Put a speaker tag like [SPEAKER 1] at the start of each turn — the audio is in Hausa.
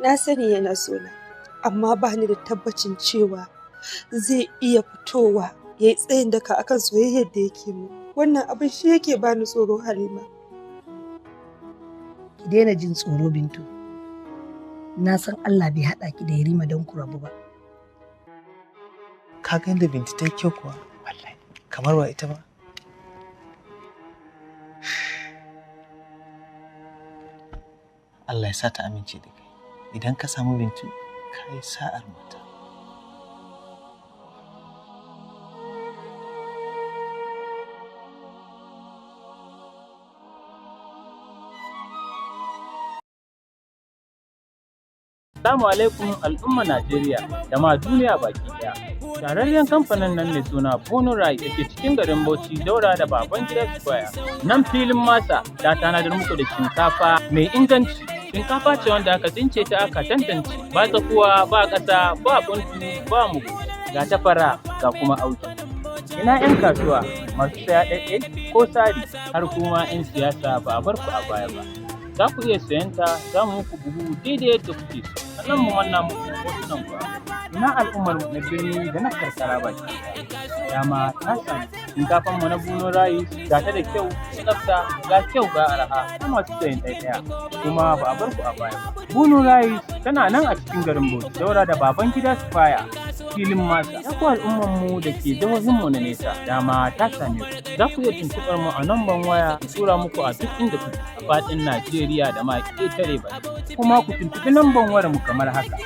[SPEAKER 1] Na sani yana sona, amma ba ni da tabbacin cewa zai iya fitowa ya yi tsayin daka akan soyayyar da yake mu. Wannan abin shi yake bani tsoro, Halima.
[SPEAKER 2] Ki daina jin tsoro, Bintu. Na san Allah bai haɗa ki da Yarima don ku rabu ba.
[SPEAKER 3] Ka ga yadda Bintu ta yi kyau kuwa? Wallahi. Kamar ba ita ba. Allah ya sa ta amince da kai. Idan ka samu Bintu, ka yi sa'ar mata.
[SPEAKER 4] Assalamu alaikum al'umma Najeriya da ma duniya baki daya. Shahararren kamfanin nan mai suna Bono Rice da ke cikin garin Bauchi, daura da Baban Gida Square. Nan filin masa ta tanadar muku da shinkafa mai inganci. Shinkafa ce wanda aka tsince ta, aka tantance, ba tsakuwa, ba ƙasa, ba buntu, ba mugu. Ga ta fara, ga kuma auki. Ina 'yan kasuwa masu saya ɗaiɗai ko sari, har kuma 'yan siyasa, ba a bar ku a baya ba. Za ku iya sayan ta, za mu muku buhu daidai yadda kuke so, sannan mu manna muku hotunan ku. Ina al'ummar mu na birni da na karkara baki ɗaya. Dama ta sami shinkafan mu na Buno Rice, ga ta da kyau, tsafta, ga kyau, ga araha na masu sayan ɗaya, kuma ba a bar ku a baya ba. Buno Rice tana nan a cikin garin Bauchi, daura da Baban Gida Square, filin masa. Ya ku al'ummar mu da ke jihohin mu na nesa, dama ta same ku. Za ku iya tuntuɓar mu a namban waya, tura muku a duk inda kuke a faɗin Najeriya da ma ƙetare baki. Kuma ku tuntuɓi namban wayar mu kamar haka: